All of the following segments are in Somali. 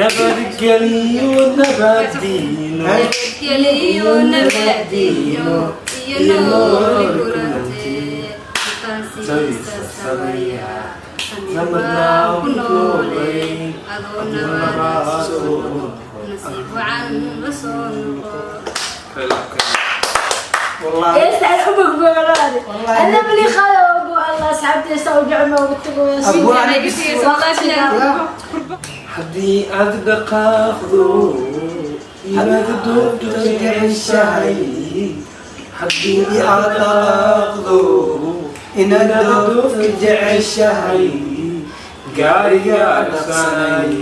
Nabadgeliyo, nabadiino. Nabadgeliyo, nabadiino iyo nooli kulante. Intaan siisa sabaya, samirnaa ku noole, adoo nabada soo nasiib wacan la soo noqo. Wallahi. Heestaan u bogboganaade. Alla bali qaado alla asxaabtiisa u jecel noogu tago. Haddii aad dhaqaaqdo inaad doonto jeceshahay, haddii aad dhaqaaqdo inaad doofka jeceshahay, gaariga dhaqsanay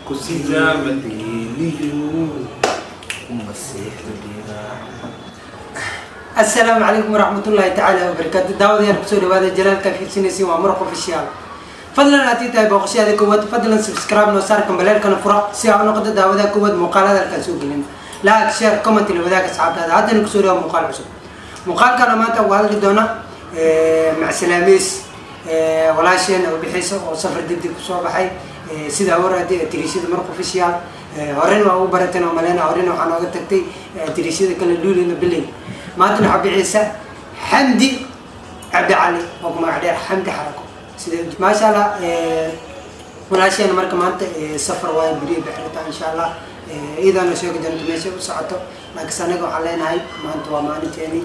ku sidaa madeeliyo uma seexdo dhinac. Asalaamu calaykum waraxmatullaahi tacaala wabarakaatu. Daawadayaal, kusoo dhawaada jalaalka fiirsanaysiin, waa Maraq Official. Fadlan haddii tahay booqashada koowaad, fadlan subscribe noo saar, kambaleelkana fura si aa u noqoto daawadaha koowaad muuqaalada halkaan soo gelin. Like, share, comment, la wadaag asxaabtaada. Haddana kusoo dhawa muuqaal cusub. Muuqaalkana maanta uga hadli doona macsalaameys walaasheena oo bixaysa oo safar degdeg kusoo baxay, sida hore tiriishada Maraq Official horena waa ugu barateen oo maleyna. Horena waxaa nooga tagtay tiriishada kale Luulina Biley. Maantana waxaa bixaysa Xamdi Cabdi Cali oo ku magac dheer Xamdi Xarako. Sida maasha Allah walaasheena marka maanta safar waayo, beriya bixirata insha Allah, iyadaana sheegi doonto meesha u socoto. Laakiinse anaga waxaan leenahay maanta waa maalinteeni.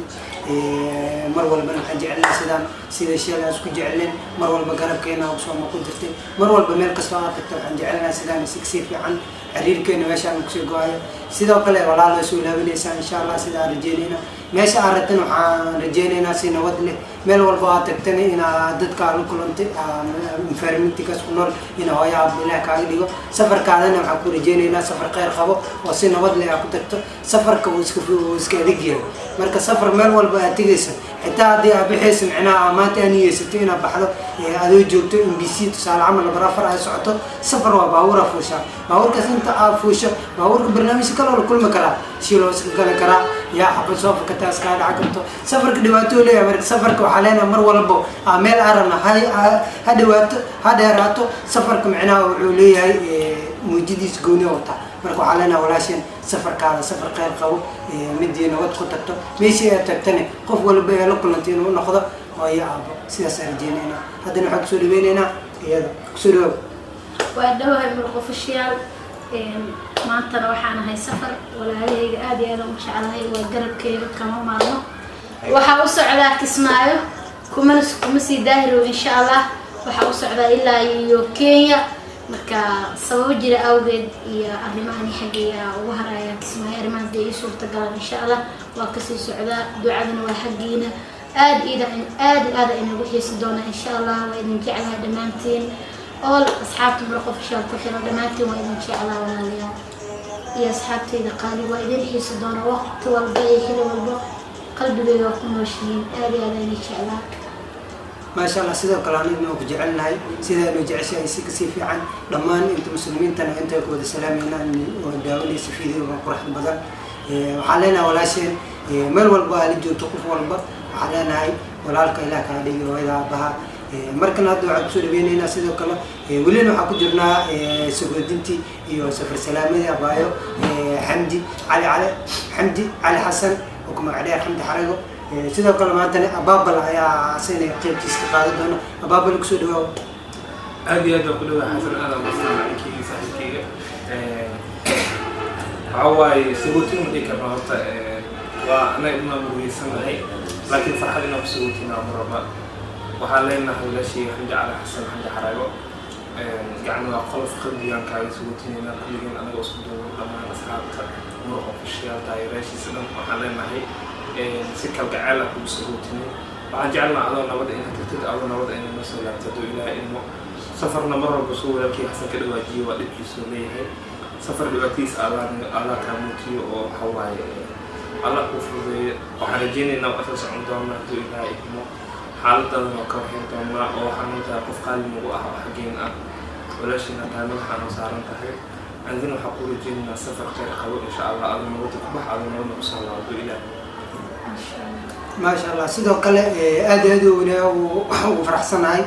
Mar walbana waxaan jecelnahay sidaan sida sheel aan isku jecelin, mar walba garabkeena usoo noqon jirtay, mar walba meel kastoo aad tagto waxaan jecelnahay sidaan si kasii fiican xiriirkeena meeshaan kusii go-ayo. Sidoo kale walaal way soo ilaalinaysaa insha Allah, sida aan rajeynayna. Meesha aad rabtan waxaan rajeynaynaa si nabad leh meel walba aad tagtana inaa dadka aad la kulantay, environmentkaas ku nool, ina hooyo aab Ilaah kaaga dhigo. Safarkaadana waxaan ku rajeynaynaa safar kheyr qabo oo si nabad leh aad ku tagto. Safarka wuu iska adag yahay. Marka safar meel walba aad tegaysa, xitaa haddii aad bixayso, micnaha maanta aad niyeysato inaad baxdo, adoo joogto MBC tusaale camal 4 aad socoto, safar waa baabuura fuushaa. Baabuurkaas inta aad fuusho, baabuurka barnaamijka kaloo la kulmi karaa, si loo iska gali karaa, yaa xabad soo fakataa iskaa dhaca karto. Safarka dhibaato leeyahay. Marka safarka waxaa leenahay mar walbo aa meel aan rabna ha dhawaato ha dheeraato, safarka micnaha wuxuu leeyahay muujadiis gooni wataa. Marka waxaa leenahay walaasheen, safarkaada safar kheyr qabo, midii nabad ku tagto, meeshii aad tagtane qof walba ee la kulantay inuu noqdo hooyo aabo, sidaasaan rajeynaynaa. Haddana waxaan kusoo dhaweynaynaa iyada. Kusoo dhawaaw. Waa dhawahay Maraq Official. Maantana waxaan ahay safar. Walaalahayga aad iyo aad u jeclahay, waa garabkeyga, kama maarmo. Waxaa u socdaa Kismaayo, kumana kuma sii daahirow insha Allah. Waxaa u socdaa ilaa iyo Kenya. Marka sababo jira awgeed iyo arrimahani xaggayga ugu haraya Kismaayo, arrimahaas dee ii suurtagalaan insha Allah waa kasii socdaa. Ducaduna waa xaggiina, aad ida aad iyo aad inagu xiisi doonaa insha Allah. Waa idin jeclahay dhammaantiin, all asxaabta Maraq Official ku xiran dhammaantiin waa idin jeclaa, walaalayaal iyo asxaabteyda qaali. Waa idin xiisi doona waqti walba iyo xili walba, qalbigayga waa ku nooshihiin, aad iyo aad idin jeclaa. Maasha Allah. Sidoo kale anigna waa ku jecelnahay sidaanu jeceshahay si kasii fiican. Dhammaan inta muslimiintana intay ku wada salaameynaan oo daawanaysa videoga quruxda badan. Waxaan leenahay walaasheen, meel walba aa la joogto, qof walba waxaan leenahay walaalka Ilaah kaa dhigi hooyada aabaha. Markana hadda waxaan kusoo dhaweyneynaa sidoo kale, welina waxaan ku jirnaa sagoodintii iyo safar salaamadii abaayo Xamdi Cali Cali, Xamdi Cali Xasan oo ku magac dheer Xamdi Xarago. Sidoo kale maantana Abaabal ayaa asagana qeybtiis ka qaadan doona. Abaabal, kusoo dhawaaw. Aad iyo aad baan ku dhawahay Xasan, aad aan umasan macalinkeyga, saaxiibkeyga. Waxaa waaye sagootin ma dhihi karno horta, waa anaga inaan murugeysanahay, laakiin farxad inaan ku sagootina ma rabna. Waxaan leenahay walaashayga Xamdi Cali Xasan, Xamdi Xarago, gacni waa qolof qalbigaan kaaga sagootinayna kulligeen anaga isku duuban. Dhammaan asxaabta Muruq Official, taageerayaashiisa dhan, waxaan leenahay si kalgaceel ah kugu sagootinay. Waxaan jecelnaa adoo nabada inaad tagtid, adoo nabada inaad noo soo laabto hadduu Ilaahay ilmo. Safarna mar walba suu walaalkii Xasan ka dhawaajiyo waa dhibkiisuu leeyahay. Safar dhibaatadiis Allah kaa muujiyo oo waxa waaye Allah kuu fududeeyo. Waxaan rajeynaynaa waa isla socon doonaa hadduu Ilaahay idmo, xaaladaadan waa ka warhayn doonaa oo waxaan noo tahay qof qaali nagu ah oo xaggeen ah, walaashiina tahay, madaxaa noo saaran tahay. Andina waxaan ku rajeynaynaa safar khayr qabo insha Allah, adoo nabada ku bax, adoo nabadna kusoo laabo hadduu Ilaahay. Maasha Allah. Sidoo kale aad aad ugu faraxsanahay,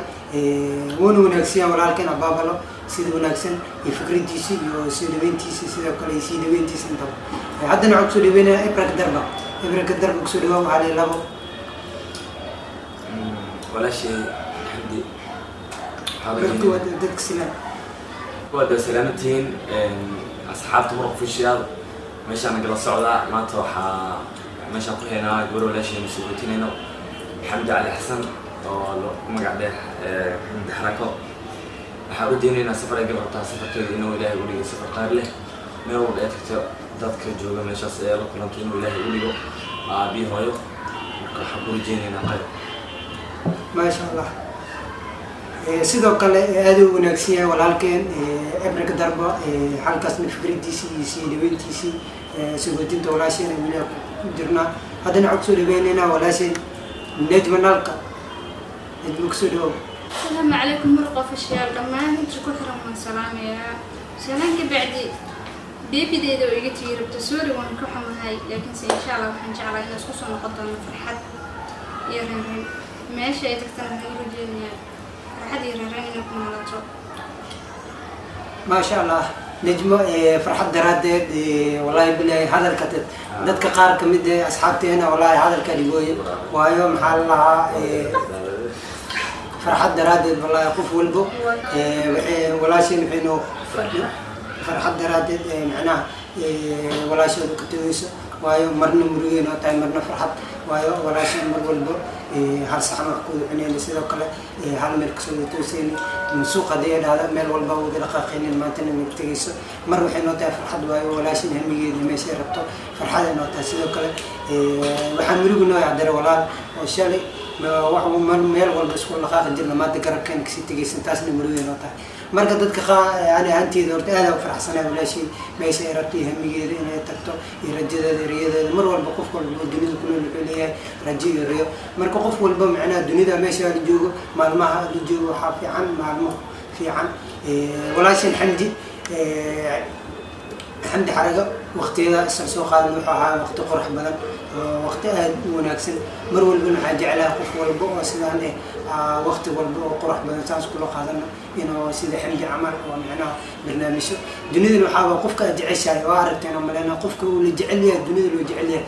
wuuna wanaagsan yahay walaalkeen Abaabalo. Sida wanaagsan iyo fikradiisa iyo soo dhaweyntiisa, sidoo kale iyo sii dhaweyntiisa intaba. Haddana waxaan kusoo dhaweynaya Ibrak Darba. Ibrak Darba, kusoo dhawaa. Waxaa leh labo. Walaashay Xamdi. Markii waa dadka silaan. Waa da salaamantihiin asxaabta Muruq Official. Meeshaan nagala socdaa maanta waxaa meeshaan ku haynaa gabar walaashaynu soo Xamdi Cali Xasan oo ku magac dheer Xamdi Xarako. Waxaan u daynaynaa safar ay gal rabtaa, safarkeeda inuu Ilaahay u dhigo safar qaar leh. Meel walba ay tagto, dadka jooga meeshaas ee la kulanto inuu Ilaahay u dhigo aabiyo hooyo. Marka waxaan ku rajaynaynaa khayr. Maasha Allah. Sidoo kale aad u wanaagsan yahay walaalkeen Ebrika Darba. Halkaasna fikradiisii iyo sii dhaweyntiisii, sagootinta walaasheena weli ku jirnaa. Haddana waxaan kusoo dhaweyneynaa walaasheen Nejma Nalka. Nejma, kusoo dhawow. Asalaamu calaykum, Muruq Official dhammaan inta ku xiran waan salaamayaa. Salaan ka bacdi, beebideeda oo iga tigi rabto, sorry, waan ka xumahay, laakiinse insha Allah waxaan jeclaa inaan isku soo noqon doono farxad iyo reereen. Meesha ay tagtana waxaan u rajeynayaa farxad iyo reereen inay ku noolato. Maasha Allah, Nejmo, farxad daraaddeed, wallahi bilahi hadalka dadka qaar kamid eh asxaabteena wallahi hadalka dhigooye, waayo maxaa la lahaa, farxad daraaddeed wallahi qof walbo waxay walaasheen waxay noo farxad daraaddeed, macnaha walaashooda ka tegeyso, waayo marna murugay noo tahay, marna farxad, waayo walaasheen mar walbo hal saxan wax kuwada cuneyna, sidoo kale hal meel kasoo wada tooseyna, suuq haddii ay dhahda meel walba wada dhaqaaqeynin. Maantana nag tegeyso, mar waxay noo tahay farxad, waayo walaashin hamigeeda meeshay rabto farxaday noo tahay. Sidoo kale waxaa murugu noo yacdare walaal oo shalay wax mar meel walba isku dhaqaaqi jirna maanta garabkeena kasii tegeysan, taasna murugay noo tahay. Marka dadka qaa ani ahaanteyda horta aad aan u faraxsanahay walaashay meesha ay rabto iyo hamigeeda inay tagto iyo rajadeeda iyo riyadeeda. Mar walba qof walba oo dunida ku nool wuxuu leeyahay rajo iyo riyo. Marka qof walba macnaha dunida meesha la joogo, maalmaha la joogo, waxaa fiican maalmo fiican. Walaashan Xamdi, Xamdi Xarago, waqtiyada isla soo qaadan wuxuu ahaa waqti qurux badan oo waqti aad u wanaagsan. Mar walbana waxaa jeclahay qof walba oo sidaan eh waqti walba oo qurux badan saas kula qaadano inuu sida Xamdi camal oo macnaha barnaamijyo. Dunidan waxaaba qofka aad jeceshahay waa aragteen oo maleyna qofka uu la jecel yahay, dunida loo jecel yahay,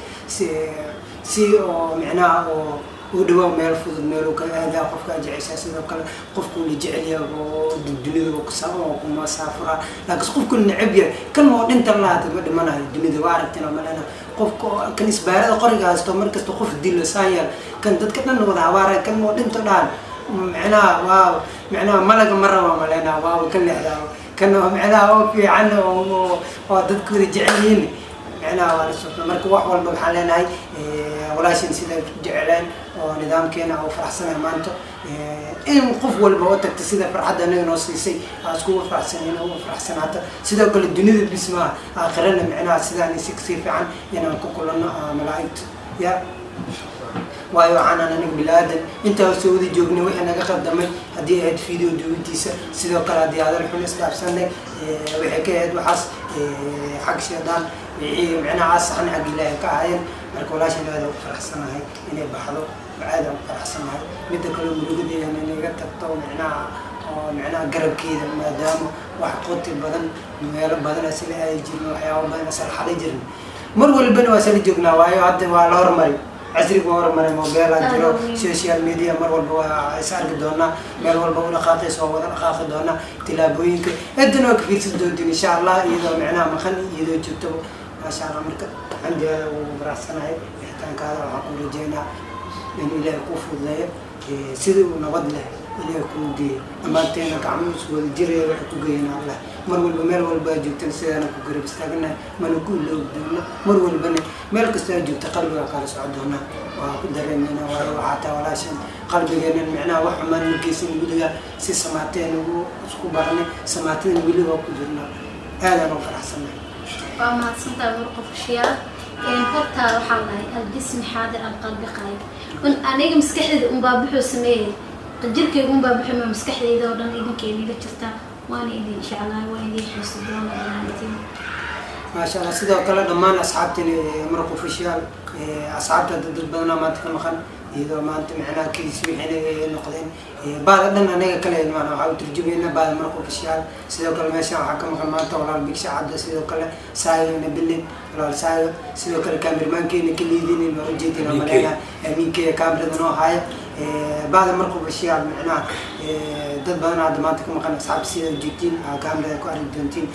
si oo macnaha oo u dhawaa meel fudud meel uu ka aadaa qofka aad jeceshahay. Sidoo kale qofka uu la jecel yahay oo dunida uu oo ku masaafura, laakiin qofku neceb yahay kan oo dhinta lahaata ma dhimanayo. Dunida waa aragteen oo maleyna qofka kan isbaarada qoriga haysto markasta qof dilo saanyal, kan dadka dhan wada habaaraya, kan oo dhinto dhahan macnaha waa macnaha malaga ma raba maleyna, waaba ka leexdaa. Kan oo macnaha oo fiican oo dadku wada jecel yihiin macnaha waa la socda. Marka wax walba waxaan leenahay walaashin sida jecleen oo nidaamkeena oo faraxsanahay maanta in qof walba oo tagta sida farxadda anaga noo siisay aa iskugu faraxsaneen oo faraxsanaata. Sidoo kale dunida bis maaha, aakhirana macnaha sidaan si kasii fiican inaan ku kulanno malaa'igta ya, waayo waxaanan aniga bini-aadan intaa soo wada joognay wixii naga qaldamay haddii ahayd video duwintiisa, sidoo kale haddii hadal xun isdhaafsanay, waxay ka ahayd waxaas xag shaydaan, wixii macnaha asaxan xag Ilaahay ka ahaayeen. Marka walaashan aad ugu faraxsanahay inay baxdo, aad ugu faraxsanahay. Midda kale murugadeena inay iga tagto macnaha oo macnaha garabkeeda, maadaama wax qoti badan meelo badan isla aadi jirna, waxyaabo badan isla xali jirna, mar walbana waa isla joognaa, waayo hadda waa la hormari, casriga waa hormaray, mobeelaa jiro, social media, mar walba waa is arki doonaa, meel walba u dhaqaaqaysa waa wada dhaqaaqi doonaa, tilaabooyinka cidana waa ka fiirsan doontiin insha Allah, iyadoo macnaha maqan iyadoo joogtaba, maasha Allah. Marka Xamdi aada ugu faraxsanahay bixitaankaada. Waxaan ku rajeynaa in Ilaahay kuu fududeeyo, sidii uu nabad leh Ilaahay kuu geeyo. Dhammaanteena gacmo is wada jiraya waxay ku geeyeen Allah. Mar walba meel walba aad joogtana sidaana ku garab istaaganahay, mana ku iloobi doona. Mar walbana meel kasta aad joogta qalbiga kala socon doonaa, waa ku dareemayna, waayo waxaa taa walaashan qalbigeena micnaha wax xumaan ma geysan weliga. Si samaateen ugu isku baranay, samaatadana weli waa ku jirnaa. Aadaan u faraxsanahay. Waa mahadsantahay, Muruq Official. Horta waxaa lahay الجسم حاضر القلب غايب. Un aniga maskaxdayda unbaa buxuu sameeyey, jirkayga unbaa buxuu, ma maskaxdayda oo dhan idinkeena ila jirta. Waana idin jeclahay, waa idin xiisi doona dhammaantiin. Maasha Allah. Sidoo kale dhammaan asxaabtani Muruq Official, asxaabta dad badanaa maanta ka maqan. Iyadoo maanta macnaha kiis wixiina ay noqdeen baada dhan anaga kale maana waxaa u turjumayna baada Muruq Official. Sidoo kale meeshan waxaa ka maqan maanta walaal Bigsha Cadda, sidoo kale Saayo Nabilin, walaal Saayo, sidoo kale cameramankeena ka liidinin waa ujeedina maleyna Amiinkeya kaamirada noo haya. Baada Muruq Official macnaha dad badan hadda maanta ka maqan asxaab, sida ujeedtiin kaamirada ku arki doontiin.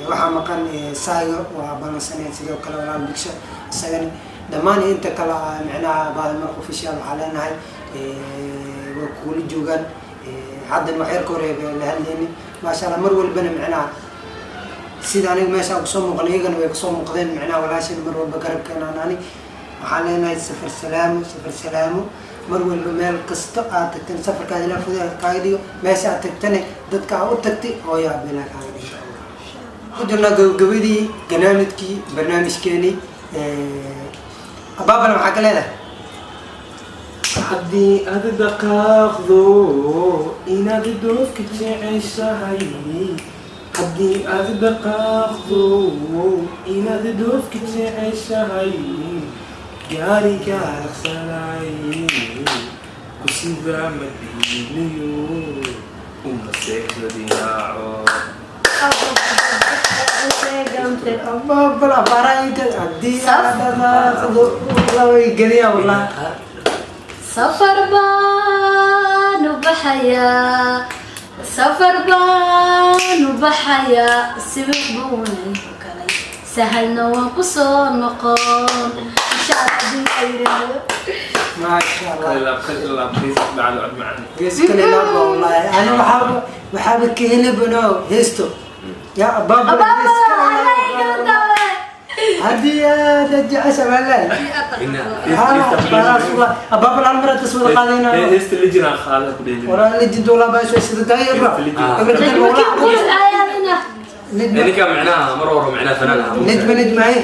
Waxaa maqan Saayo, waa balansaneed, sidoo kale walaal Bigsha isagana, dhammaan inta kale micnaha baada Muruq Official waxaa leenahay waa kuula joogaan. Haddan wax yar ka hore la hadlayni, maasha Allah. Mar walbana micnaha sida aniga meesha kusoo muuqan, iyagana way kusoo muuqdeen micnaha walaashan mar walba garabkeenaan. Ani waxaan leenahay safar salaamo, safar salaamo. Mar walba meel kasta aad tagtan, safarkaad ilaa fudeed kaaga dhigo, meesha aad tagtane dadka aa u tagtay hooyo abeelaa kaaga dhigo. Ku jirnaa gabagabadii ganaanadkii barnaamijkeenii. Abaabala maxaa ka leedahay? Haddii aad dhaqaaqdo inaad doofka jeceshahay, haddii aad dhaqaaqdo inaad doofka jeceshahay, gaariga raqsanay kusida madiiliyo uma seexdo dhinaaco. Abaabala afaaraha haddii aad dhaqaaqdo way geliyaa wallah. Safar baan u baxayaa, safar baan u baxayaa, sibiq buuna igu galay, sahalna waan ku soo noqon insha Allah haddii la yidhaahdo. Maasha Allah. Ilaa ilaa please bacdo cod macaan. Gees kale laaba wallahi ana waxaaba ka helibano heesto ya abaabala. Abaabala. Haddii aad jecesha wallahi abaabala hal mar taswada qaadayna. Heesta lijinaa qaada ku dheelin. Waraa lijinta walaa baa sida tahay ibra. Ninka micnaha mar hore micnaha fanaan ahaa. Najma, najma, haye,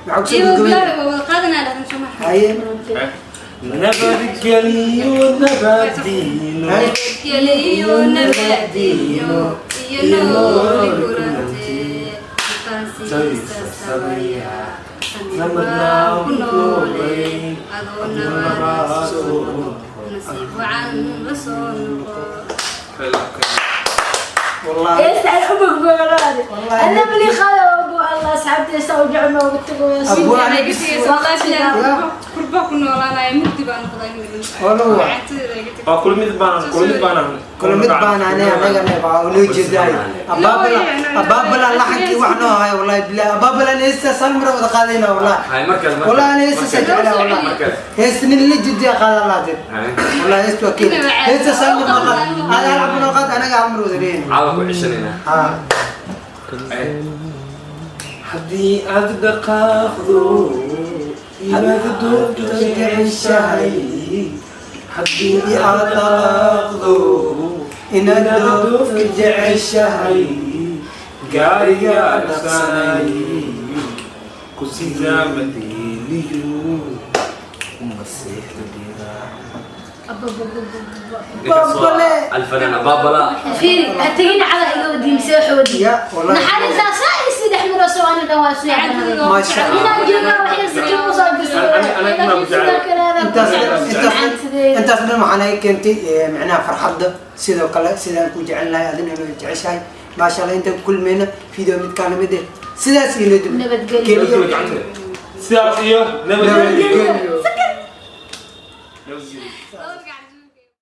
maxaa kusoo Iyo gabagabay? Bilaw waa wada qaadanaa dhahan soo maha. Haye. Nabadgeliyo nabadiino. Geliyo nabadiino iyo nooli kurante sabaya nabad ku noole adoo nabad soo nasiib wacan la soo noqo. Wallahi. Heesta aan u bogboganaade alla bali qaada ogo Allah asxaabta heesta u jecel nooga tago. Kurba ku noolaanaya mugdi baa noqday. Waa kula mid baan, kula mid baan. Kula mid baan ane anaga ne baa loo jeedaay abaabala abaabala laxankii wax noo hayo wallahi billahi abaabala heesta sal mar wada qaadayna wallahi. Hay markaas. Wallahi ana heesta jeclaa wallahi. Markaas. Heesta nin la jidiya qaada lahayd. Hay. Wallahi heesta waa keen heesta sal mar ma qaad hada hal cabno qaad anaga hal mar wada leeyna. Caawa ku ceshanayna. Ha. Haddii aad dhaqaaqdo inaad doonto jeceshahay, haddii aad dhaqaaqdo inaad doofka jeceshahay, gaariga dhaqsanay ku sidaa madiiliyo uma seexdo dhinac. Ninkaas waa alfanaan abaabala. Fiiri ha tegin cada iga wadiin see wax wadiin. Ya wallahi. Naxariistaa saa isi dhex maro soo ana dhan waa soo yaabanahay. Maasha Allah. Inaan joogaa wax yar sikin u soo dirso. Intaas intaas intaas dhan waxaan ay keentay macnaha farxadda, sidoo kale sidaan ku jecel lahay adina inuu jeceshahay, maasha Allah. Intaan ku kulmayna video midkaan lamid eh, sidaas iyo Nabadgelyo. Sidaas iyo nabadgelyo. Nabadgelyo.